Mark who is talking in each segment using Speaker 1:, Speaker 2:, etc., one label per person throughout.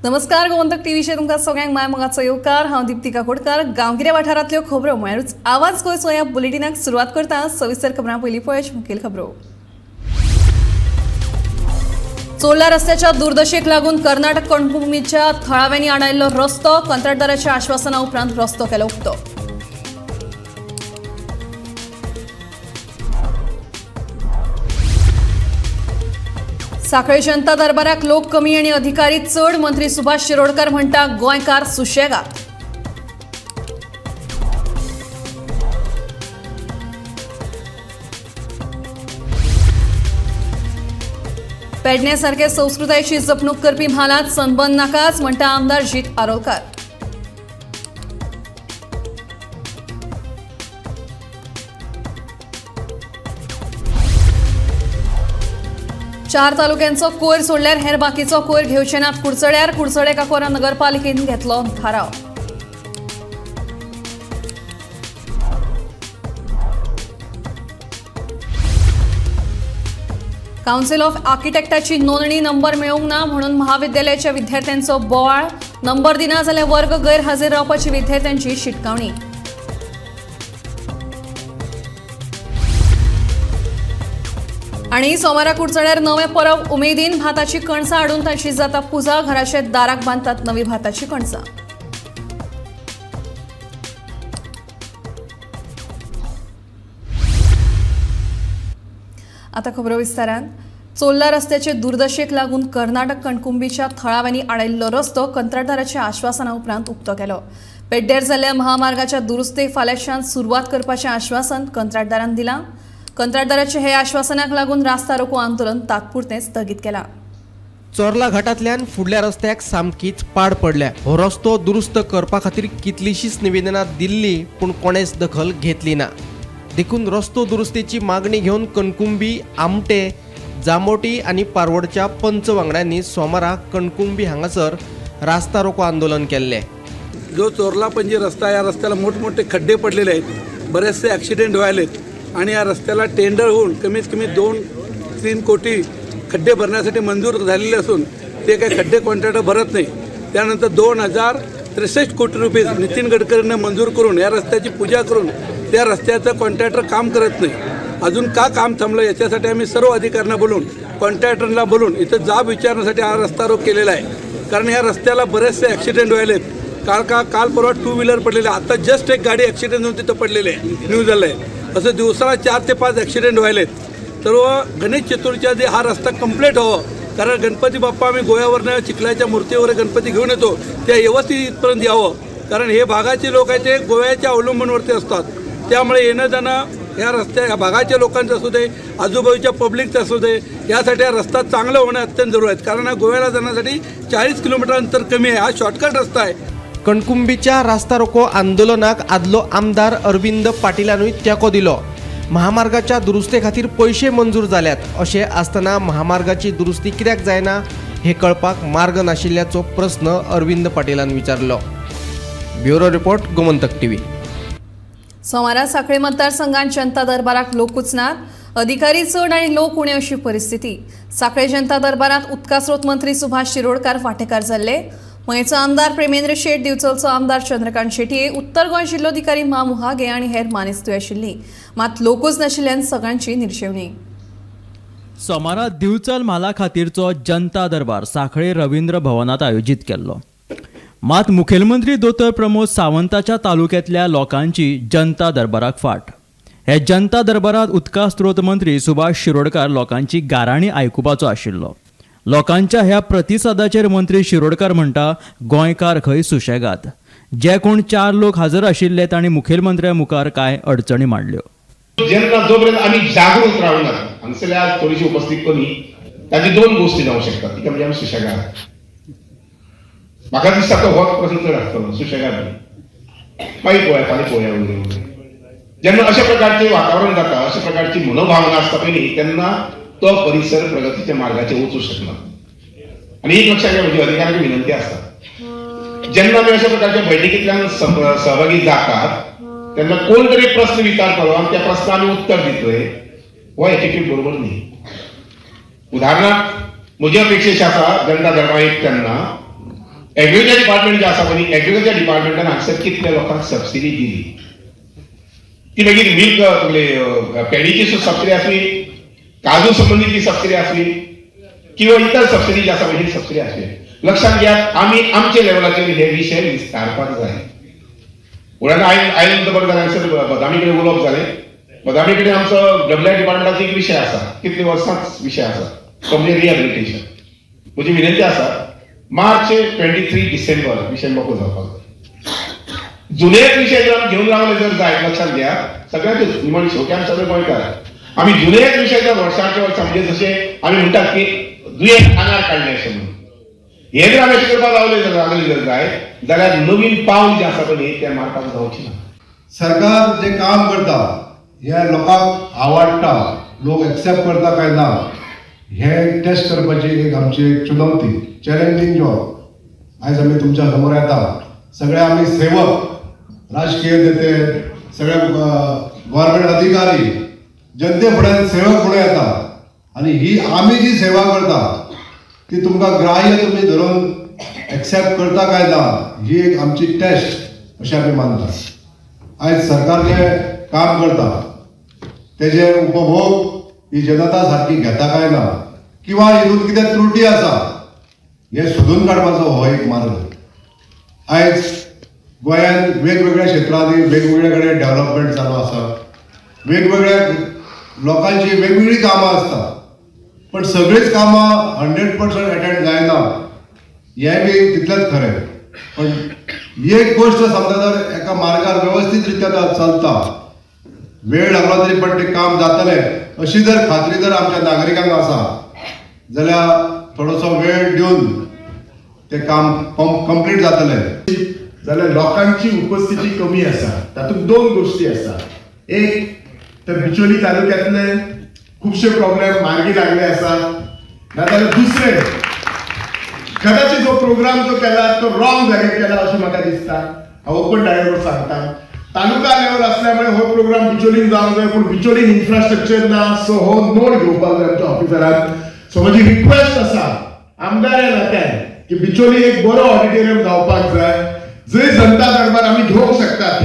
Speaker 1: नमस्कार, गोमंतक टीव्हीचेर तुमकां सगळ्यांक माय मोगाचो येवकार। हांव दीप्ती काकोडकार। गांवगिऱ्या वाठारांतल्यो खबरो म्हळ्यारूच आवाज गोंयचो ह्या बुलेटिनाक सुरवात करता। सविस्तर खबरां पयलीं पळयात मुखेल खबरो। चोर्ला रस्त्याच्या दुर्दशेक लागून कर्नाटक कणकुंबीच्या थळाव्यांनी आडायल्लो रस्तो, कंत्राटदाराच्या आश्वासना उपरांत रस्तो केलो उक्तो। साखळे जनता दरबाराक लोक कमी आणि अधिकारी चड, मंत्री सुभाष शिरोडकर म्हणटा गोंयकार सुशेगात। पेडणे सारखे संस्कृतायेची जपणूक करपी म्हालांत संबंद नाकाच म्हणटा आमदार जीत आरोलकार। चार तालुक्यांचो कोयर सोडल्यार हेर बाकीचो कोयर घेवचे नात कुडचड्यार, कुडचडे काकोरा नगरपालिकेन घेतलो थाराव। काउन्सिल ऑफ आर्किटेक्टाची नोंदणी नंबर मेळूंक ना म्हणून महाविद्यालयाच्या विद्यार्थ्यांचो बोवाळ, नंबर दिना जाल्यार वर्ग गैरहाजीर रावपाची विद्यार्थ्यांची शिटकावणी। आणि सोमारा कुडचड्यार नवे परब उमेदीन भाताची कणसां हाडून तांची जाता पुजा, घराच्या दाराक बांदतात नवी भाताची कणसां। आता खबरो विस्तारान। चोर्ला रस्त्याचे दुर्दशेक लागून कर्नाटक कणकुंबीच्या थळाव्यांनी आडायल्लो रस्तो कंत्राटदाराच्या आश्वासना उपरांत उक्तो केलो। पेड्डेर जाल्ल्या महामार्गाच्या दुरुस्तेक फाल्यांच्यान सुरवात करपाचें आश्वासन कंत्राटदारान दिलां। कंत्राटदाराचे हे आश्वासनाक लागून रास्ता रोको आंदोलन तात्पुरतें स्थगीत केलां।
Speaker 2: चोर्ला घाटांतल्यान फुडल्या रस्त्याक सामकीच पाड पडल्या। हो रस्तो दुरुस्त करपा खातीर कितलीशीच निवेदनां दिल्ली पूण कोणेच दखल घेतली ना। देखून रस्तो दुरुस्तीची मागणी घेवन कणकुंबी, आमटे, जांबोटी आनी पारवडच्या पंच वांगड्यांनी सोमारा कणकुंबी हांगासर रास्ता रोको आंदोलन केल्लें।
Speaker 3: जो चोर्ला पणजी रस्ता, या रस्त्याला मोठमोठे खड्डे पडलेले आहेत, बरेचसे ॲक्सिडेंट व्हायलेत आणि या रस्त्याला टेंडर होऊन कमीत कमी 2-3 कोटी खड्डे भरण्यासाठी मंजूर झालेले असून ते काही खड्डे कॉन्ट्रॅक्टर भरत नाही। त्यानंतर 2063 कोटी रुपये नितीन गडकरींना मंजूर करून या रस्त्याची पूजा करून त्या रस्त्याचं कॉन्ट्रॅक्टर काम करत नाही। अजून का काम थांबलं याच्यासाठी आम्ही सर्व अधिकाऱ्यांना बोलून, कॉन्ट्रॅक्टरला बोलून इथं जाब विचारण्यासाठी हा रस्ता रोक केलेला आहे। कारण या रस्त्याला बरेचसे ॲक्सिडेंट व्हायलेत। काल परवा 2 व्हीलर पडलेले, आता जस्ट एक गाडी ॲक्सिडेंट होऊन तिथं पडलेले आहे, न्यूज आलं आहे। असं दिवसाला 4 ते 5 ॲक्सिडेंट व्हायलेत। तर गणेश चतुर्थीच्या आधी हा रस्ता कंप्लीट व्हावं, कारण गणपती बाप्पा आम्ही गोव्यावरनं चिखलाच्या मूर्तीवर गणपती घेऊन येतो, त्या व्यवस्थित इथपर्यंत यावं। कारण हे भागाचे लोक आहेत ते गोव्याच्या अवलंबनावरती असतात, त्यामुळे येणं जाणं ह्या रस्त्या ह्या भागाच्या लोकांचं असू दे, आजूबाजूच्या पब्लिकचं असू दे, यासाठी हा रस्ता चांगला होणं अत्यंत जरूर आहे। कारण हा गोव्याला जाण्यासाठी 40 किलोमीटर अंतर कमी आहे, हा शॉर्टकट रस्ता आहे।
Speaker 2: कणकुंबीच्या रास्ता रोको आंदोलनाक आदलो आमदार अरविंद पाटीलानूय तेंको दिलो। महामार्गाच्या दुरुस्ते खातीर पयशे मंजूर जाल्यात अशें आसतना महामार्गाची दुरुस्ती कित्याक जायना हे कळपाक मार्ग नाशिल्ल्याचो प्रस्न अरविंद पाटीलान विचारलो। Bureau report, Gomantak TV.
Speaker 1: सोमारा साखळे मतदारसंघात जनता दरबाराक लोकूच नात, अधिकारी चड आणि लोक उणे अशी परिस्थिती। साखळे जनता दरबारात उदका स्रोत मंत्री सुभाष शिरोडकर वांटेकार जाल्ले। मयेचो आमदार प्रेमेंद्र शेट, दिवचलचो आमदार चंद्रकांत शेटये, उत्तर गोंय जिल्लोधिकारी मा मुहागे आणि हेर मानेस्तूय आशिल्ली। मात लोकूच नाशिल्ल्यान सगळ्यांची निर्शेवणी।
Speaker 4: सोमारा दिवचल म्हाला खातीरचो जनता दरबार साखळे रवींद्र भवनात आयोजीत केल्लो। मात मुखेलमंत्री दोतोर प्रमोद सावंताच्या तालुक्यांतल्या लोकांची जनता दरबाराक फाट। हे जनता दरबारात उदका स्रोत मंत्री सुभाष शिरोडकर लोकांची गाराणी आयकुपाचो आशिल्लो। लोकांच्या ह्या प्रतिसादाचेर मंत्री शिरोडकर म्हणटा गोंयकार खंय सुशेगात। जे कोण 4 लोक हजर आशिल्ले तांणी मुखेलमंत्र्या मुखार कांय अडचणी मांडल्यो।
Speaker 5: जेन्ना जोपर्यंत आमी जागृत रावना, हांगसरले आज थोडीशी उपस्थित कमी, ताची 2 गोष्टी जावंक शकतात। ती म्हणजे आमी सुशेगात, म्हाका दिसता तो होच प्रश्न चड आसतलो, सुशेगात मागीर पळोवया, फाल्यां पळोवया वगैरे। जेन्ना अशा प्रकारचें वातावरण जाता, अशा प्रकारची मनोभावना आसता पळय, तेन्ना तो परिसर प्रगतीच्या मार्गाचेर वचूं शकना। आनी एक लक्षात घ्या, म्हजी अधिकाऱ्यांची विनंती आसता, जेन्ना आमी अशा प्रकारच्या बैठकींतल्यान सहभागी जातात तेन्ना कोण तरी प्रस्न विचारतलो आनी त्या प्रस्नाक आमी उत्तर दितले, हो एटिट्यूड बरोबर न्ही। उदाहरणार्थ म्हजी अपेक्षा आसा जनता दरबार एक तेन्ना एग्रीकल्चर डिपार्टमेंट जे आसा पळय, एग्रीकल्चर डिपार्टमेंटान हांगसर कितल्या लोकांक सबसिडी दिली, ती मागीर मिल्क तुगेले पेडीची सुद्दां सबसिडी आसली, काजू संबंदीची सबसिडी आसली किंवा इतर सबसिडी जी आसा पळय ही सबसिडी आसली. लक्षात घेयात, आमी आमच्या लेवलाचेर हे विशय विस्तारपाक जाय. उदाहरण आयज बरें जालें, हांगसर बदामी कडेन उलोवप जालें. बदामी कडेन आमचो डब्ल्यू डिपार्टमेंटाचो एक विशय आसा, कितले वर्सांच विशय आसा तो म्हणजे रिहेबिलिटेशन. म्हजी विनंती आसा, मार्च 23 डिसेंबर विशय मोकळो जावपाक जाय. जुनेच विशय जर आमी घेवन रावले जर जायत, लक्षात घ्या सगळ्यांकूच निमाणे शेवटी आमी सगळे गोंयकार, आमी जुनेच विशय जर वर्सांचे वर्सां म्हणजे जशें आमी म्हणटात की दुयेंत आंगार काडलें अशें म्हणून, हे जर आमी अशें करपाक रावले जर लागले जर जायत जाल्यार नवीन पावल जें आसा पळय तें मारपाक जावचें ना.
Speaker 6: सरकार जे काम करता हे लोकांक आवडटा, लोक एक्सेप्ट करता काय ना, हे टेस्ट करपाची एक आमची एक चुनवती, चॅलेंजींग जॉब. आयज आमी तुमच्या समोर येता, सगळे आमी सेवक, राजकीय नेते, सगळे गव्हर्मेंट अधिकारी जनते फुड्यान सेवक म्हणून येता आनी ही आमी जी सेवा करता ती तुमकां ग्राह्य तुमी धरून एक्सेप्ट करता काय ना, ही एक आमची टेस्ट अशें आमी मानता. आयज सरकार जें काम करता तेजे उपभोग ही जनता सारकी घेता काय ना, किंवा हितून कितें त्रुटी आसा हें सोदून काडपाचो हो एक मार्ग. आयज गोंयांत वेगवेगळ्या क्षेत्रांनी वेगवेगळे कडेन डेव्हलपमेंट चालू आसा, वेगवेगळ्या लोकांची वेगवेगळीं कामां आसता, पण सगळींच कामां 100% अटेंड जायना हें बी तितलेंच खरें. पण एक गोश्ट समजा जर एका मार्गार वेवस्थीत रित्या चलता, वेळ लागलो तरी पण तें काम जातलें अशी जर खात्री जर आमच्या नागरिकांक आसा जाल्यार थोडोसो वेळ दिवन तें काम कंप्लीट जातलें.
Speaker 7: जाल्यार लोकांची उपस्थिती कमी आसा. तातूंत दोन गोश्टी आसा. एक तर बिचोली तालुक्यांतले खुबशे प्रॉब्लेम मार्गी लागले आसा, नाजाल्यार दुसरें कदाचित जो प्रोग्राम जो केला तो रॉंग जाग्यार केला अशें म्हाका दिसता. हांव ओपन डायरेक्ट सांगता, तालुका लेवल असल्यामुळे हो प्रोग्राम बिचोलीन जावंक जाय, पूण बिचोलीन इन्फ्रास्ट्रक्चर ना, सो हो नोट घेवपाक जाय आमच्या ऑफिसरान. सो म्हजी रिक्वेस्ट आसा आमदार ह्या नात्यान की बिचोली एक बरो ऑडिटोरियम जावपाक जाय जंय जनता दरबार आमी घेवंक शकतात.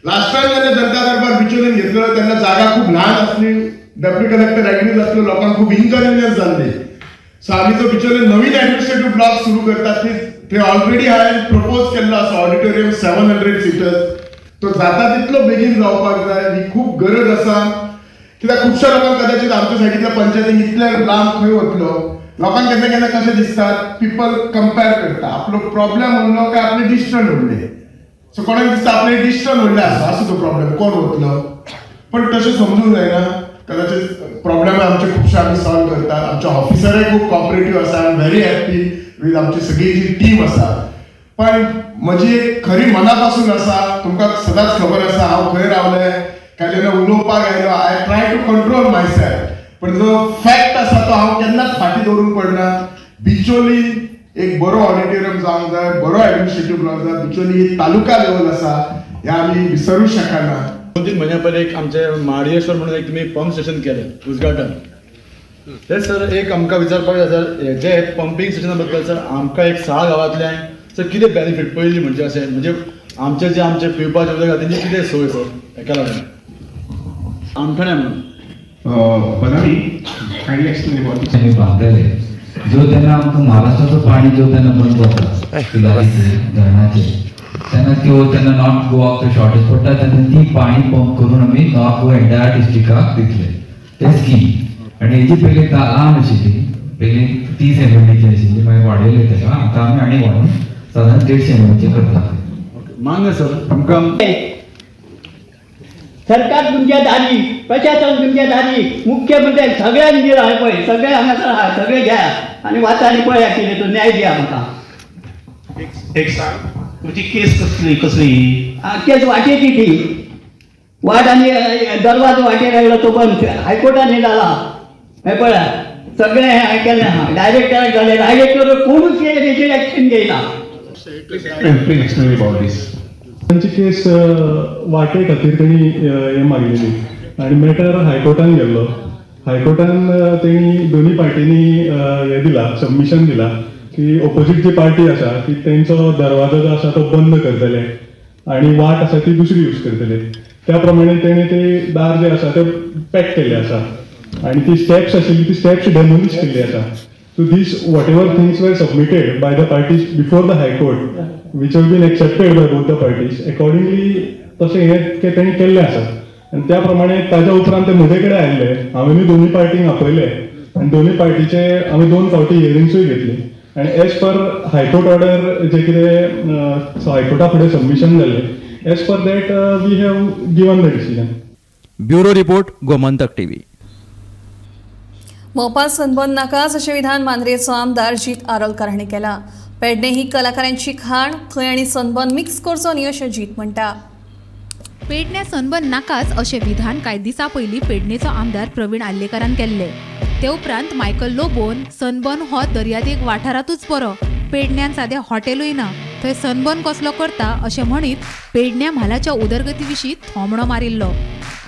Speaker 7: लास्ट टायम जेन्ना जनता दरबार बिचोलीन घेतलेलो तेन्ना जागा खूब ल्हान आसली, डेप्युटी कलेक्टर एग्रीज आसलो, लोकांक खूब इनकन्विनियन्स जाल्ली. सो आमी जो बिचोली नवीन एडमिनिस्ट्रेटीव ब्लॉक सुरू करतात ते ऑलरेडी हांवें प्रपोज केल्लो आसा ऑडिटोरियम 700 सीटर्स, तो जाता तितलो बेगीन जावपाक जाय, ही खूब गरज आसा. कित्याक खुबश्या लोकांक कदाचित आमच्या सायडींतल्या पंचायतींक इतले लांब खंय वतलो, लोकांक केन्ना केन्ना कशें दिसता, पिपल कंपेर करता, आपलो प्रॉब्लेम उरलो काय आपले डिस्टन्स उरले. सो कोणाक दिसता आपले डिस्टन्स उरले आसा, असो तो प्रॉब्लेम कोण वतलो, पण तशें समजूंक जायना. कदाचित प्रॉब्लेम आमचे खुबशे आमी सॉल्व करतात, आमचे ऑफिसरय खूब कॉपरेटीव आसा, I am very happy with आमची सगळी जी टीम आसा. पण म्हजी एक खरी मना पासून आसा, तुमकां सदांच खबर आसा हांव खंय रावलें काय जेन्ना उलोवपाक आयलो, I try to control myself, पण जो फॅक्ट आसा तो हांव केन्नाच फाटीं दवरूंक पडना. बिचोली एक बरो ऑडिटोरियम जावंक जाय, बरो एडमिनिस्ट्रेटीव ब्लॉक जाय, बिचोली एक तालुका लेवल आसा हें आमी विसरूंक शकना.
Speaker 8: 2-3 म्हयन्या पयलीं एक आमचे माडयेश्वर म्हणून एक तुमी पंप स्टेशन केलें उद्घाटन, ते सर एक आमकां विचारपाक जाय सर, जे पंपींग स्टेशना बद्दल सर आमकां एक साळ गांवांतल्यान सर कितें बेनिफीट पयलीं म्हणजे अशें म्हणजे आमचे जे आमचे पिवपाचे उदक आसा तेंची कितें सोय सर हेका लागून आमठाणे म्हणून
Speaker 9: बांदलेले जो तेन्ना आमकां महाराष्ट्राचो पाणी जो तेन्ना बंद जाता धरणाचेर तेन्ना त्यो तेन्ना नॉर्थ गोवाक शॉर्टेज पडटा तेन्ना ती पाणी पंप करून आमी नॉर्थ गोवा एंटायर डिस्ट्रिक्टाक दितले ते स्कीम. आनी हेजी पयलीं ल्हान आशिल्ली, पयलीं 30 MLची आशिल्ली, मागीर वाडयले तेका, आतां आमी आनी वाडोवन सादारण 150 MLची करता.
Speaker 8: मान्य सर आमकां
Speaker 10: सरकार तुमच्या दारी, प्रशासन तुमच्या दारी, मुख्यमंत्री सगळ्यांनी दिला हें पळय, सगळे हांगासर आहा, सगळे घ्या आनी वाचा आनी पळया कितें तो न्याय दिया म्हाका.
Speaker 5: एक सांग, तुमची केस कसली कसली?
Speaker 10: केस वाटेची ती वाट आनी दरवाजो वाटेर आयलो तो बंद हायकोर्टान जाला हें पळया, सगळें हें केलें आहा, डायरेक्टराक जालें, डायरेक्टर कोणूच हेजेर एक्शन घेयना.
Speaker 11: तांची केस वाटे खातीर तेणी हें मागलेली आनी मॅटर हायकोर्टान गेल्लो. हायकोर्टान तेणी दोनी पार्टींनी हें दिला, सबमिशन दिला. की ओपोजीट जी पार्टी आसा ती तेंचो दरवाजो जो आसा तो बंद करतले आनी वाट आसा ती दुसरी यूज करतले. त्या प्रमाणे तेणें ते दार जे आसा ते पॅक केल्ले आसा आनी ती स्टेप्स आशिल्ली ती स्टेप्स डेमोलिश केल्ली आसा. So these whatever things were submitted by the parties before the High Court, which have been accepted by both the parties, accordingly तशें हें तेणी केल्लें आसा. आनी त्या प्रमाणे ताज्या उपरांत ते म्हजे कडेन आयिल्ले, हांवेंय दोनूय पार्टींक आपयले आनी दोनूय पार्टीचे आमी 2 फावटी हियरिंग्सूय घेतली. आनी एज पर हायकोर्ट ऑर्डर जे कितें हायकोर्टा फुडें सबमिशन जाल्लें, as per that we have given the decision.
Speaker 4: Bureau report, Gomantak TV.
Speaker 1: Mopa sunburn नाकाच अशें विधान मांद्रेचो आमदार जीत आरोलकार हांणी केलां. पेडणे ही कलाकारांची खाण, थंय आनी सनबर्न मिक्स करचो न्ही अशें जीत म्हणटा.
Speaker 12: पेडण्या सनबर्न नाकाच अशें विधान कांय दिसां पयलीं पेडणेचो आमदार प्रवीण आर्लेकारान केल्लें. ते उपरांत मायकल लोबोन सनबर्न हो दर्यादेग वाठारांतूच बरो, पेडण्यान सादें हॉटेलूय ना, थंय सनबर्न कसलो करता अशें म्हणीत पेडण्या म्हालाच्या उदरगती विशीं थोमणो मारिल्लो.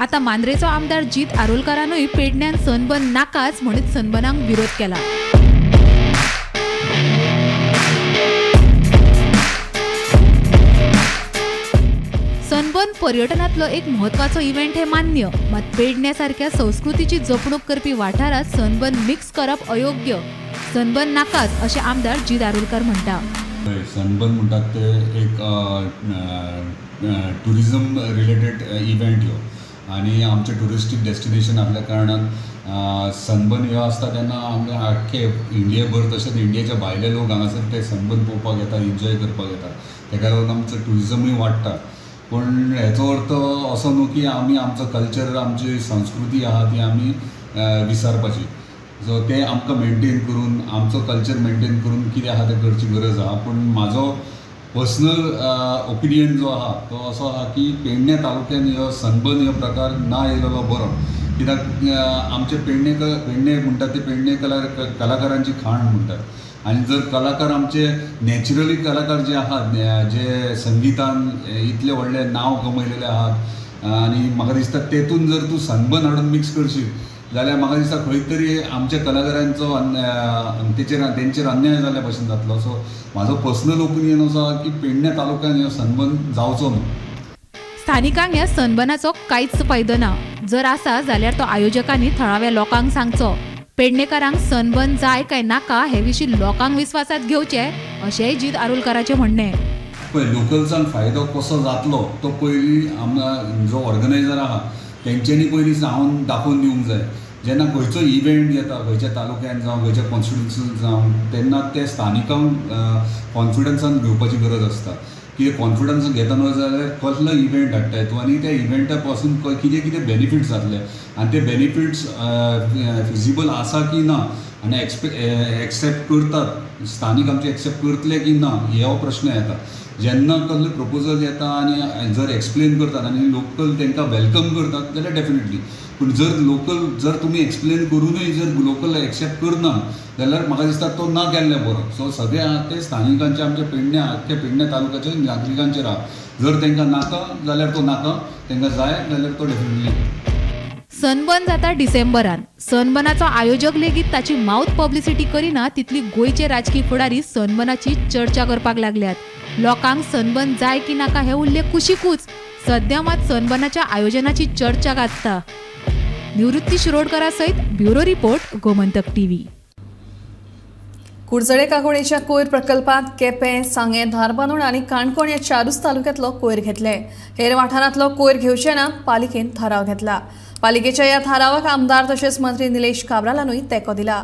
Speaker 12: आतां मांद्रेचो आमदार जीत आरोलकारानूय पेडण्यान सनबर्न नाकाच म्हणीत सनबर्नाक विरोध केला. सनबर्न पर्यटनांतलो एक म्हत्वाचो इव्हेंट हे मान्य, मात पेडण्या सारक्या संस्कृतीची जपणूक करपी वाठारांत सनबर्न मिक्स करप अयोग्य. सनबर्न नाकाच अशें आमदार जीत आरोलकार म्हणटा.
Speaker 13: सनबर्न म्हणटात ते एक टुरिजम रिलेटेड इव्हेंट ह्यो आनी आमचें ट्युरिस्टीक डेस्टिनेशन आसल्या कारणान सनबर्न ह्यो आसता तेन्ना आमचे आख्खे इंडियेभर तशेंच इंडियेच्या भायले लोक हांगासर ते सनबर्न पळोवपाक येता, एन्जॉय करपाक येता. तेका लागून आमचो ट्युरिजमूय वाडटा. पूण हेचो अर्थ असो न्हू की आमी आमचो कल्चर, आमची संस्कृती आहा ती आमी विसरपाची. सो ते आमकां मेनटेन करून, आमचो कल्चर मेनटेन करून कितें आहा तें करची गरज आहा. पूण म्हाजो पर्सनल ओपिनियन जो आहा तो असो आहा की पेडणे तालुक्यान ह्यो सनबर्न ह्यो प्रकार ना येयलेलो बरो. कित्याक आमचे पेडणे पेडणे म्हणटात ते पेडणे कलाकारांची खाण म्हणटात. आनी जर कलाकार आमचे नॅचरली कलाकार जे आहात, जे संगितान इतले व्हडलें नांव कमयलेले आहात आनी म्हाका दिसता तेतून जर तूं सनबर्न हाडून मिक्स करशीत जाल्यार म्हाका दिसता खंय तरी आमच्या कलाकारांचो तेचेर तेंचेर अन्याय जाल्ल्या भशेन जातलो. सो म्हाजो पर्सनल ओपिनियन असो आहा की पेडणे तालुक्यान ह्यो सनबर्न जावचो न्हू.
Speaker 12: स्थानिकांक ह्या सनबर्नाचो कांयच फायदो ना. जर आसा जाल्यार तो आयोजकांनी थळाव्या लोकांक सांगचो. पेडणेकारांक सनबर्न जाय काय नाका हे विशीं लोकांक विस्वासांत घेवचें अशेंय जीत आरोलकाराचें म्हणणें.
Speaker 13: पळय, लोकल्सांक फायदो कसो जातलो तो पयलीं जो ऑर्गनायझर आहा तेंच्यांनी पयलीं सांगून दाखोवन दिवंक जाय. जेन्ना खंयचो इव्हेंट येता खंयच्या तालुक्यान जावं खंयच्या कॉन्स्टिट्युन्सीन जावं तेन्ना ते स्थानिकांक कॉन्फिडन्सान घेवपाची गरज आसता. कितें कॉन्फिडन्स घेतना जाल्यार कसलो इव्हेंट हाडटाय तूं आनी त्या इव्हेंटा पासून कितें कितें बेनिफिट्स जातले आनी ते बेनिफिट्स फिजिबल आसा की ना आनी एक्सेप्ट करतात स्थानीक आमचे, एक्सेप्ट करतले की ना हो प्रश्न येता. जेन्ना कसले प्रपोजल येता आनी जर एक्सप्लेन करतात आनी लोकल तांकां welcome करतात जाल्यार डेफिनेटली. पूण जर लोकल जर तुमी एक्सप्लेन करूनय जर लोकल एक्सेप्ट करना जाल्यार म्हाका दिसता तो ना केल्ले बरो. सो सगळे आहा ते स्थानिकांचे, आमच्या पेडण्या आख्ख्या पेडण्या तालुक्याच्या नागरिकांचेर आहा. जर तांकां नाका जाल्यार तो नाका, तांकां जाय जाल्यार तो डेफिनेटली.
Speaker 12: सनबर्न जाता डिसेंबरान. सनबर्नाचो आयोजक लेगीत ताची माउथ पब्लिसिटी करिना तितली गोंयचे राजकी फुडारी सनबर्नाची चर्चा करपाक लागल्यात. लोकांक सनबर्न जाय की नाका हे उल्लेख कुशीकूच, सद्या मात सनबर्नाच्या आयोजनाची चर्चा गाजता. निवृत्ती शिरोडकरा सयत ब्युरो रिपोर्ट, गोमंतक टीव्ही.
Speaker 1: कुडचडे काकोडेच्या कोयर प्रकल्पात केपें, सांगें, धारबांदोड आनी काणकोण ह्या 4 तालुक्यांतलो कोयर घेतले. हेर वाठारांतलो कोयर घेवचे ना पालिकेन थाराव घेतला. पालिकेच्या ह्या थारावाक आमदार तशेंच मंत्री निलेश काब्रालानूय तेंको दिला.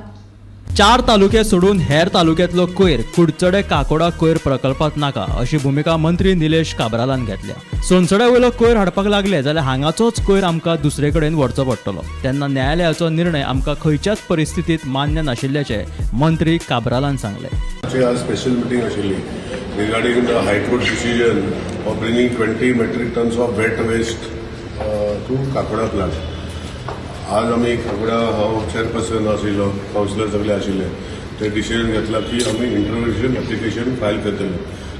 Speaker 4: 4 तालुके सोडून हेर तालुक्यांतलो कोयर कुडचडे काकोडा कोयर प्रकल्पात नाका अशी भुमिका मंत्री निलेश काब्रालान घेतल्या. सोनसड्या वयलो कोयर हाडपाक लागले जाल्यार हांगाचोच कोयर आमकां दुसरे कडेन व्हरचो पडटलो. तेन्ना न्यायालयाचो निर्णय आमकां खंयच्याच परिस्थितीत मान्य नाशिल्ल्याचें मंत्री काब्रालान सांगलें.
Speaker 14: आज स्पेशल मिटींग आशिल्ली regarding the high court decision of bringing 20 metric tons of wet waste to Kakoda plant. आज आमी काकोडा हांव चेअरपर्सन आशिल्लो, कावन्सिलर सगळे आशिल्ले, ते डिसिजन घेतला की आमी इंटरव्हेन्शन एप्लिकेशन फायल करतले.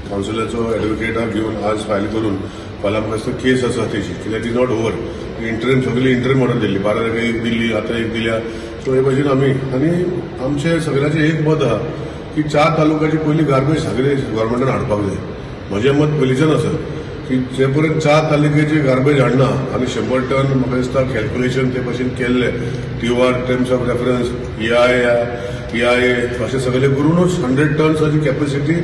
Speaker 14: कावन्सिलराचो एडवोकेटाक घेवन आज फायल करून फाल्यां आमकां केस आसा तेजी, कित्याक ती not over. Interim सगळी इंटरीम ऑर्डर दिल्ली, 12 तारखेक एक दिल्ली, आतां एक दिल्या. सो हे भाशेन आमी आनी आमचे सगळ्याचें एक मत आहा की 4 तालुक्याची पयली गार्बेज सगळे गव्हर्मेंटान हाडपाक जाय. म्हजें मत पयलींच्यान आसा की जे पर्यंत 4 तालुक्याची गार्बेज हाडना आनी 100 टन म्हाका दिसता कॅल्क्युलेशन ते भाशेन केल्लें TOR terms of reference EIA अशें सगळें करुनूच 100 टन्साची कॅपॅसिटी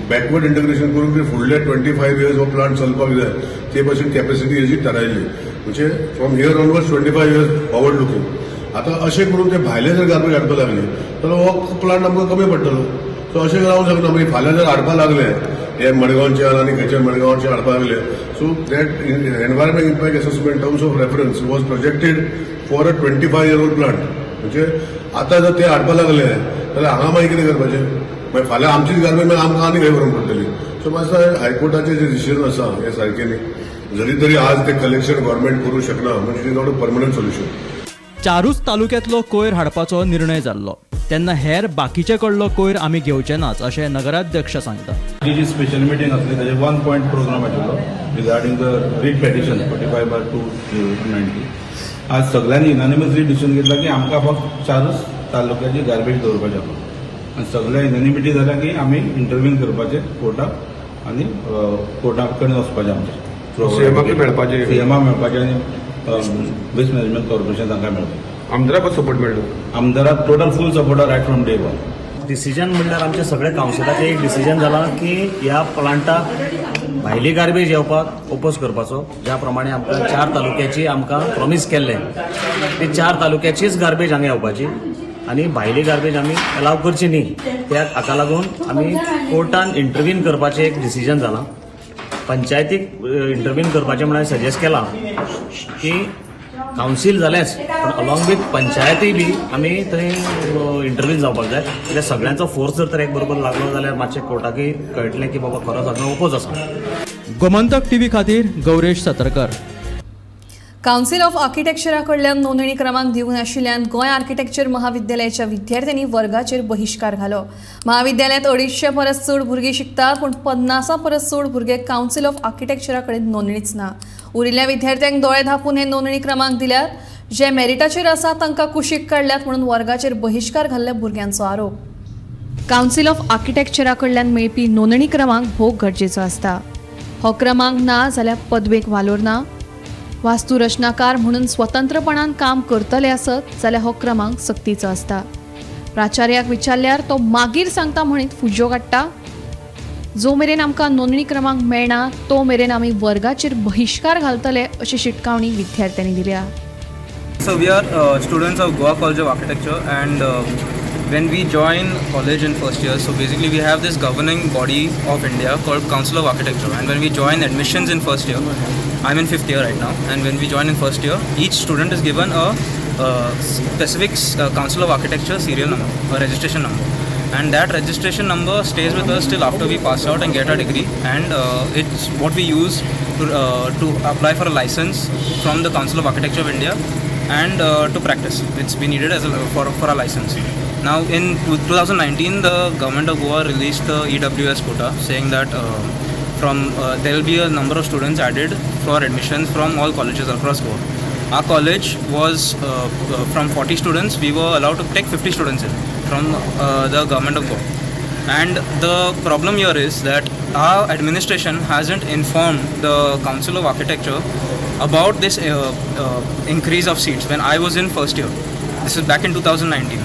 Speaker 14: बॅकवर्ड इंटिग्रेशन करून की फुडले 25 इयर्स हो प्लांट चलपाक जाय ते भाशेन कॅपॅसिटी हेजी थारायल्ली. म्हणजे from here onwards 25 years forward looking. आतां अशें करून ते भायले जर गार्बेज हाडपाक लागले जाल्यार हो प्लांट आमकां कमी पडटलो. सो अशें रावंक शकना. मागीर फाल्यां जर हाडपाक लागले हे मडगांवच्यान आनी खंयच्या मडगांवचे हाडपाक लागले so that environment impact assessment terms of reference was projected for a 25-year-old plant. म्हणजे आतां जर ते हाडपाक लागले जाल्यार हांगा मागीर कितें करपाचें? मागीर फाल्यां आमचीच गार्बेज मागीर आमकां आनी खंय व्हरूंक पडटली. सो म्हाका हायकोर्टाचें जें डिसिजन आसा हें सारकें न्ही. जरी तरी आज तें कलेक्शन गव्हर्मेंट करूंक शकना म्हणजे it is not a permanent solution.
Speaker 4: 4 तालुक्यांतलो कोयर हाडपाचो निर्णय जाल्लो तेन्ना हेर बाकीचे कडलो कोयर आमी घेवचे नाच अशें नगराध्यक्ष सांगता.
Speaker 15: जी जी स्पेशल मिटींग आसली ताजेर 1 पॉयंट प्रोग्राम आशिल्लो regarding the writ petition 45/2019. आज सगळ्यांनी युनानिमसली डिसिजन घेतला की आमकां फक्त 4 तालुक्याची गार्बेज दवरपाची आसा आनी सगळ्या युनानिमिटी जाल्या की आमी इंटरव्हीन करपाचें कोर्टाक आनी कोर्टा कडेन वचपाचें आमचें
Speaker 5: सीएमाक मेळपाचें,
Speaker 15: सीएमाक मेळपाचें आनी वेस्ट मॅनेजमेंट कॉर्पोरेशन तांकां मेळपाचें.
Speaker 5: आमदाराक सपोर्ट मेळ्ळो?
Speaker 15: आमदाराक total full support right from day one.
Speaker 16: Decision म्हणल्यार आमच्या सगळ्या कावन्सिलाचें एक डिसिजन जालां की ह्या प्लांटाक भायली गार्बेज येवपाक ओपोज करपाचो. ज्या प्रमाणे आमकां 4 तालुक्याची आमकां प्रॉमीस केल्लें ती 4 तालुक्याचीच गार्बेज हांगा येवपाची आनी भायली गार्बेज आमी अलाव करची न्ही. त्या हाका लागून आमी कोर्टान इंटरवीन करपाचें एक डिसिजन जालां. पंचायतीक इंटरवीन करपाचें म्हणून सजेस्ट केलां की कावन्सील जालेंच पण अलॉंग विथ पंचायती बी आमी थंय इंटरवीन जावपाक जाय. कित्याक सगळ्यांचो फोर्स जर तर एक बरोबर लागलो जाल्यार मातशें कोर्टाकय कळटलें की बाबा खरोच हांगा ओपोज आसा.
Speaker 4: गोमंतक टीव्ही खातीर गौरेश सतरकर.
Speaker 1: कावन्सिल ऑफ आर्किटेक्चरा कडल्यान नोंदणी क्रमांक दिवंक नाशिल्ल्यान गोंय आर्किटेक्चर महाविद्यालयाच्या विद्यार्थ्यांनी वर्गाचेर बहिश्कार घालो. महाविद्यालयांत 250 परस चड भुरगीं शिकतात पूण 50 परस चड भुरगे कावन्सिल ऑफ आर्किटेक्चरा कडेन नोंदणीच ना. उरिल्ल्या विद्यार्थ्यांक दोळे धांपून हे नोंदणी क्रमांक दिल्यात. जे मेरिटाचेर आसा तांकां कुशीक काडल्यात म्हणून वर्गाचेर बहिश्कार घाल्ल्या भुरग्यांचो आरोप. कावन्सिल ऑफ आर्किटेक्चरा कडल्यान मेळपी नोंदणी क्रमांक भोव गरजेचो आसता. हो क्रमांक ना जाल्यार पदवेक वालोर ना. वास्तुरचनाकार म्हणून स्वतंत्रपणान काम करतले आसत जाल्यार हो क्रमांक सक्तीचो आसता. प्राचार्याक विचारल्यार तो मागीर सांगता म्हणीत फुज्यो काडटा. जो मेरेन आमकां नोंदणी क्रमांक मेळना तो मेरेन आमी वर्गाचेर बहिश्कार घालतले अशी शिटकावणी विद्यार्थ्यांनी दिल्या.
Speaker 17: So we are students of Goa College of Architecture and when we join college in first year, so basically we have this governing body of India called Council of Architecture, and when we join admissions in first year, I'm in 5th year right now, and when we join in first year, each student is given a specific Council of Architecture serial number, a registration number, and that registration number stays with us till after we pass out and get our degree, and it's what we use to apply for a license from the Council of Architecture of India and to practice. It's been needed as for a license. Now in 2019, the government of Goa released the EWS quota, saying that there will be a number of students added for admissions from all colleges across Goa. Our college was from 40 students, we were allowed to take 50 students in from the government of Goa. And the problem here is that our administration hasn't informed the Council of Architecture about this increase of seats when I was in first year. This is back in 2019.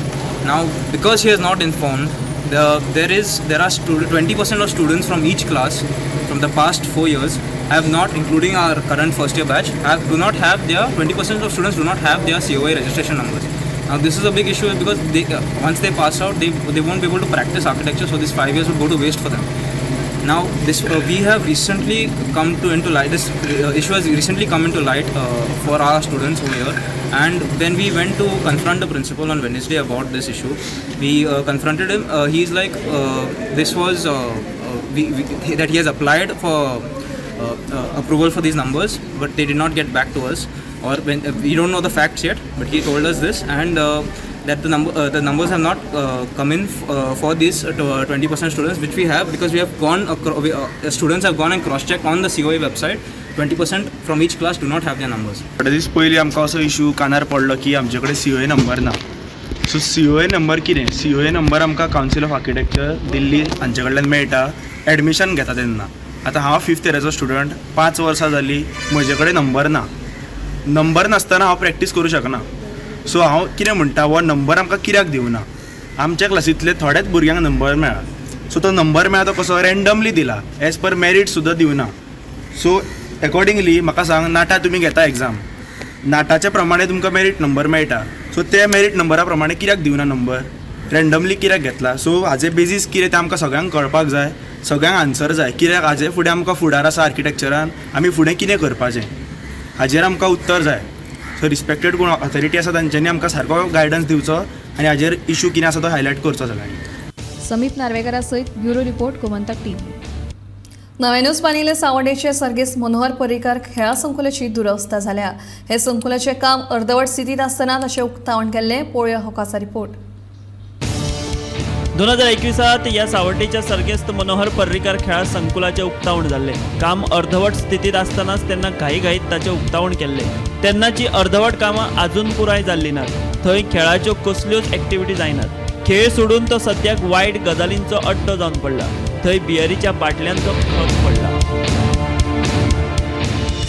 Speaker 17: Now, because he has not informed, there are 20% of students from each class from the past 4 years have not, including our current first year batch, do not have their 20% of students do not have their COA registration numbers. Now this is a big issue because they, once they pass out, they won't be able to practice architecture, so these 5 years would go to waste for them. Now this we have recently come to into light, this issue has recently come into light for our students over here, and when we went to confront the principal on Wednesday about this issue, we confronted him. He's like, this was that he has applied for approval for these numbers, but they did not get back to us, or when we don't know the facts yet, but he told us this, and that the numbers have not come in for these 20% students, which we have, because we have gone students have gone and cross-checked on the COA website. 20% from each class do not have their numbers.
Speaker 18: थोडे दीस पयलीं आमकां असो issue कानार पडलो की आमचे कडेन COA number ना. सो COA number कितें? COA number आमकां कावन्सील ऑफ आर्किटेक्चर दिल्ली हांचे कडल्यान मेळटा एडमिशन घेता तेन्ना. आतां हांव 5th इयराचो स्टुडंट, 5 वर्सां जालीं म्हजे कडेन नंबर ना. नंबर नासतना हांव प्रॅक्टीस करूं शकना. सो हांव कितें म्हणटा, हो नंबर आमकां कित्याक दिवना? आमच्या क्लासींतले थोड्याच भुरग्यांक नंबर मेळ्ळा. सो तो नंबर मेळ्ळा तो कसो रँडमली दिला, एज पर मेरीट सुद्दां दिवना. सो एकॉर्डिंगली म्हाका सांग, नाटा तुमी घेता एग्जाम, नाटाच्या प्रमाणे तुमकां मेरीट नंबर मेळटा. सो ते मेरीट नंबरा प्रमाणे कित्याक दिवना नंबर? रँडमली कित्याक घेतला? सो हाजे बेजीस कितें तें आमकां सगळ्यांक कळपाक जाय, सगळ्यांक आन्सर जाय. कित्याक हाजे फुडें आमकां फुडार आसा आर्किटेक्चरान, आमी फुडें कितें करपाचें हाजेर आमकां उत्तर जाय. सो रिस्पेक्टेड कोण ऑथॉरिटी आसा तांच्यांनी आमकां सारको गायडन्स दिवचो आनी हाजेर इशू कितें आसा तो हायलायट करचो सगळ्यांनी.
Speaker 1: समीप नार्वेकरा सयत ब्युरो रिपोर्ट, गोमंतक टीव्ही. नव्यानूच बांदिल्ले सावड्डेचे सर्गेस्त मनोहर पर्रीकार खेळा संकुलाची दुरवस्था जाल्या. हे संकुलाचें काम अर्दवट स्थितींत आसतना ताचें उक्तावण केल्लें. पळोवया हो खासा रिपोर्ट.
Speaker 19: 2021 ह्या सावड्डेच्या सर्गेस्त मनोहर पर्रीकार खेळा संकुलाचें उक्तावण जाल्लें. काम अर्दवट स्थितींत आसतनाच तेन्ना घाईघाईत ताचें उक्तावण केल्लें. तेन्नाची अर्दवट कामां आजून पुराय जाल्लीं नात. थंय खेळाच्यो कसल्योच एक्टिविटी जायनात. खेळ सोडून तो सद्याक वायट गजालींचो अड्डो जावन पडला. थंय बियरीच्या बाटल्यांचो खप पडला.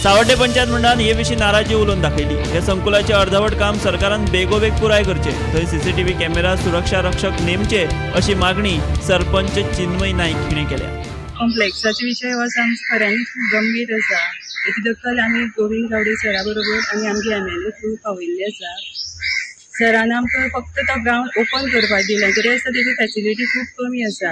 Speaker 19: सावड्डे पंचायत मंडळान हे विशीं नाराजी उलोवन दाखयली. हे संकुलाचें अर्दवट काम सरकारान बेगोबेग पुराय करचें, थंय सीसीटीव्ही कॅमेरा, सुरक्षा रक्षक नेमचे अशी मागणी सरपंच चिन्मय नाईक हिणें केल्या.
Speaker 20: कॉम्प्लेक्साचे विशय हो खऱ्यांनीच खूब गंभीर आसा. हेची दखल आमी गोविंद गावडे सरा बरोबर आनी आमगे MLA through पावयल्ली आसा. सरान आमकां फक्त तो ग्रावंड ओपन करपाक दिला, तरी आसतना तेजी फॅसिलिटी खूब कमी आसा.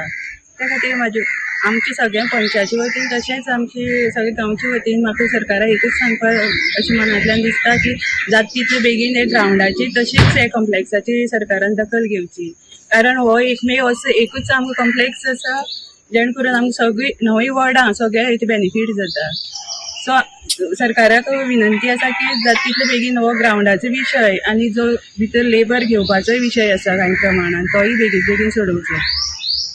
Speaker 20: त्या खातीर म्हाजे आमच्या सगळ्या पंचायती वतीन तशेंच आमची सगळे गांवचे वतीन म्हाका सरकाराक एकूच सांगपाक अशें मनांतल्यान दिसता की जाता तितले बेगीन हे ग्रावंडाची तशीच हे कॉम्प्लेक्साची सरकारान दखल घेवची. कारण हो एकमेव असो एकूच आमकां कॉम्प्लेक्स आसा जेणे करून आमकां सगळीं णवूय वॉर्डां सगळ्या हेची बेनिफीट जाता. सो सरकाराक विनंती आसा की जाता तितले बेगीन हो ग्रावंडाचो विशय आनी जो भितर लेबर घेवपाचोय विशय आसा कांय प्रमाणान तोय बेगीन बेगीन सोडोवचो.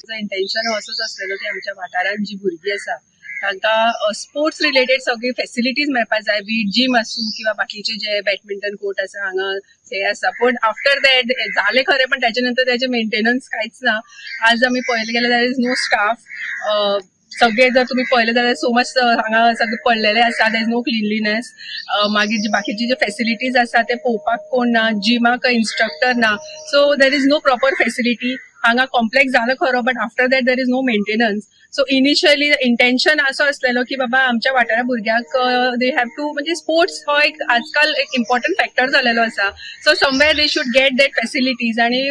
Speaker 20: इंटेन्शन असोच आसलेलो की आमच्या वाठारांत जी भुरगीं आसा तांकां स्पोर्ट्स रिलेटेड सगळी फेसिलिटीज मेळपाक जाय, बी जीम आसूं किंवा बाकीचे जे बॅडमिंटन कोर्ट आसा हांगा ते आसा. पूण आफ्टर that जालें खरें, पण ताच्या नंतर ताचें मेंटेनन्स कांयच ना. आज आमी पळयलें गेल्यार there is no staff. सगळे जर तुमी पळयलें जाल्यार सो मच हांगा सगळे पडलेले आसा, there is no cleanliness. मागीर जी बाकीची जे फेसिलिटीज आसा ते पळोवपाक कोण ना, जिमाक इन्स्ट्रक्टर ना. So there is no proper facility. हांगा कॉम्प्लेक्स जालो खरो, but after that there is no maintenance. So initially intention असो आसलेलो की बाबा आमच्या वाठारा भुरग्यांक they have to, म्हणजे स्पोर्ट्स हो एक आजकाल एक इम्पॉर्टंट फॅक्टर जालेलो आसा. So somewhere they should get that facilities आनी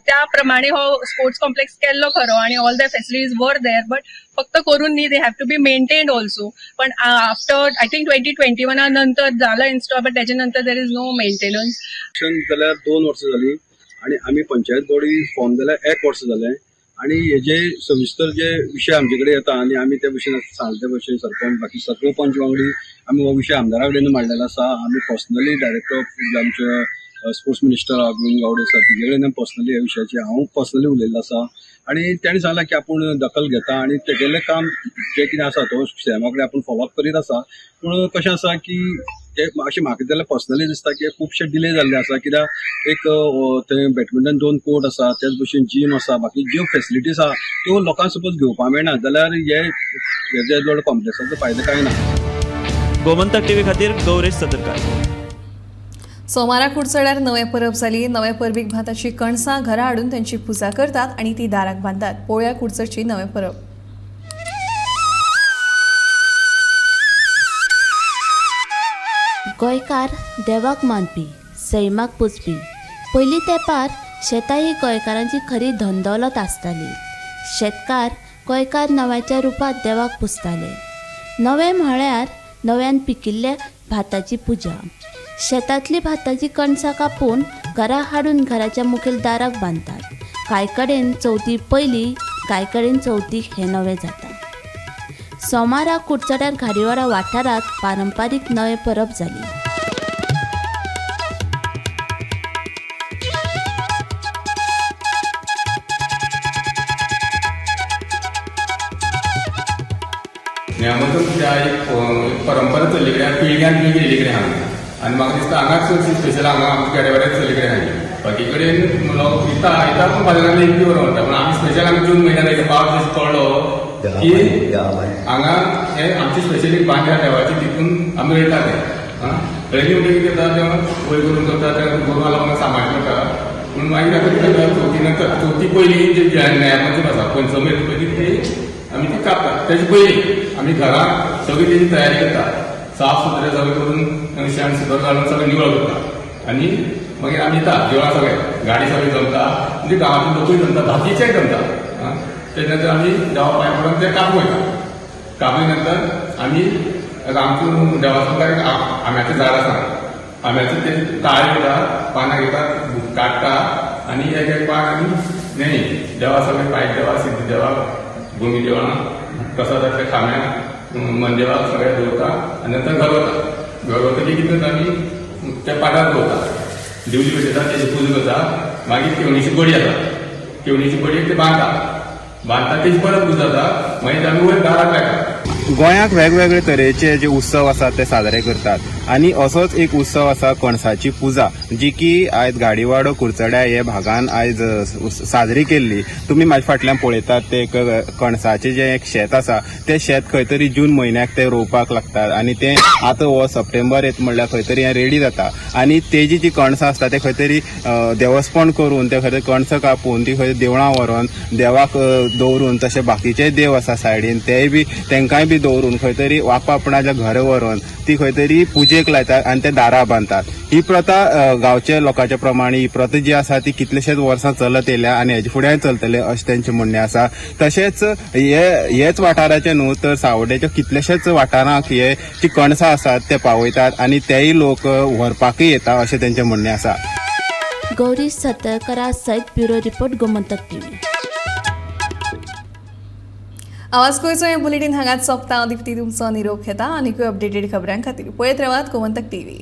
Speaker 20: त्या प्रमाणे हो स्पोर्ट्स कॉम्प्लेक्स केल्लो खरो आनी all the facilities were there, but फक्त करून न्ही, they have to be maintained also. पण आफ्टर I think 2021 नंतर जाला इन्स्टॉल, बट त्याच्या नंतर there is no maintenance.
Speaker 21: जाल्यार 2 वर्सां जाली आनी आमी पंचायत बॉडी फॉर्म जाल्यार 1 वर्स जालें आनी हेजे सविस्तर जे विशय आमचे कडेन येता आनी आमी त्या भशेन सांगले त्या भशेन सरपंच बाकी सगळे पंच वांगडी आमी हो विशय आमदारा कडेन मांडलेलो आसा. आमी पर्सनली डायरेक्टर ऑफ आमचे स्पोर्ट्स मिनिस्टर गोविंद गावडे आसा तेजे कडेन पर्सनली ह्या विशयाचेर हांव पर्सनली उलयल्लो आसा आनी तेणें सांगलां की आपूण दखल घेता आनी तेगेलें काम जें कितें आसा तो सीएमा कडेन आपूण फॉलोअप करीत आसा. पूण कशें आसा की ते अशें म्हाका जाल्यार पर्सनली दिसता की खुबशे डिले जाल्ले आसा, कित्याक एक थंय बॅडमिंटन 2 कोर्ट आसा, त्याच भशेन जीम आसा, बाकी ज्यो फेसिलिटीज आसा त्यो लोकांक सपोज घेवपाक मेळना जाल्यार हे हेजे व्हड कॉम्प्लेक्साचो फायदो कांय ना.
Speaker 19: गोमंतक टीव्ही खातीर गौरेश सदरकार.
Speaker 1: सोमारा कुडचड्यार नवे परब जाली. नवे परबीक भाताची कणसां घरा हाडून त्यांची पुजा करतात आनी ती दाराक बांदतात. पळोवया कुडचडची नवे परब.
Speaker 22: गोंयकार देवाक मानपी, सैमाक पुजपी. पयलीं तेंपार शेतां ही गोंयकारांची खरी धनदौलत आसताली. शेतकार गोंयकार नव्याच्या रुपांत देवाक पुजताले. नवें म्हळ्यार नव्यान पिकिल्ल्या भाताची पुजा. शेतांतली भाताची कणसां कापून घरा हाडून घराच्या मुखेल दाराक बांदतात. कांय कडेन चवथी पयलीं, कांय कडेन चवथीक हें नवें जाता. सोमारा कुडचड्यार घारीवाडा वाठारांत पारंपारीक नवें परब जाली.
Speaker 23: आमचो एक परंपरा चल्ली कडेन पिळग्यान पिळगी येयल्ली कडेन आहा.
Speaker 2: आनी म्हाका दिसता हांगाच चडशी स्पेशल हांगा आमच्या केड्यावाड्यार सगळे कडेन आयली. बाकी कडेन लोक येता येता पूण बाजारांनी 1 वर व्हरता, पूण आमी स्पेशल आमी जून म्हयन्यान एक पावस जसो पडलो की हांगा हे आमची स्पेशली बांद्या देवाची तितून आमी रोयता ते. रोयली म्हणटकीर कितें जाता, तें वयर करून करता, तें गोरवां लोकांक सांबाळ करता. पूण मागीर आतां कितें जाता, चवथी नंतर चवथी पयलीं जे न्यायपंचम आसा, पंचमी पयलीं ती आमी ती कापता. तेजे पयलीं आमी घरांत सगळी तेजी तयारी करता, साफ सुथरे सगळें करून शेण सुद्दां घालून सगळें निवळ करता. आनी मागीर आमी येता देवळां सगळे गाडी सगळी जमता, म्हणजे गांवांतले लोकूय जमता, बाकीचेय जमता. तेजे नंतर आमी देवा पांय पडून ते कापूं वयता. कापले नंतर आमी आमच्या देवाचो मुखार एक आंब्याचें झाड आसा, आंब्याचें तें ताळे घेता, पानां घेता, काडटा आनी एक एक पान आमी न्ही देवा सगळे पांय देवा, सिद्धी देवा, भुमी देवळां, प्रसादातल्या खांब्याक, मंदेवाक सगळें दवरता आनी नंतर घर वता. घर वतकीर कितें करता आमी त्या पाटार दवरता, दिवली पेटयता, तेजी पुजा करता. मागीर केवणीची बडी आसा, केवणीची बडयेक ते बांदता, बांदता तेजी परत पुजा जाता. मागीर आमी वयर दाराक लायता.
Speaker 3: गोंयांत वेगवेगळे तरेचे जे उत्सव आसात ते साजरे करतात आनी असोच एक उत्सव आसा कणसाची पुजा, जी की आयज गाडीवाडो कुरचड्या हे भागान आयज साजरी केल्ली. तुमी म्हाज्या फाटल्यान पळयतात ते एक कणसाचें जें एक शेत आसा, तें शेत खंय तरी जून म्हयन्याक ते रोवपाक लागतात आनी तें आतां हो सप्टेंबर येत म्हणल्यार खंय तरी हें रेडी जाता. आनी तेजी जी कणसां आसता ते खंय तरी देवस्पण करून ते खंय तरी कणसां कापून ती खंय देवळां व्हरोन देवाक दवरून, तशें बाकीचे देव आसा सायडीन तेय बी तेंकांय बी दवरून खंय तरी आपणाच्या घर व्हरोन ती खंय तरी पुजेक लायतात आनी ते दारां बांदतात. ही प्रथा गांवच्या लोकांच्या प्रमाणे ही प्रथा जी आसा ती कितलेशेच वर्सां चलत येयल्या आनी हेजे फुडें चलतले अशें तेंचें म्हणणें आसा. तशेंच हेच वाठाराचे न्हू तर सावड्याच्या कितलेशेच वाठारांक हे जी कणसां आसात ते पावयतात आनी तेय लोक व्हरपाकय येता अशें तेंचें म्हणणें आसा.
Speaker 22: गौरी सतरकरा सयत ब्युरो रिपोर्ट, गोमंतक टीव्ही.
Speaker 1: आवाज गोंयचो हें बुलेटीन हांगाच सोंपता. दीप्ती तुमचो निरोप घेता आनीकूय अपडेटेड खबरां खातीर पळयत रावात गोमंतक टीव्ही.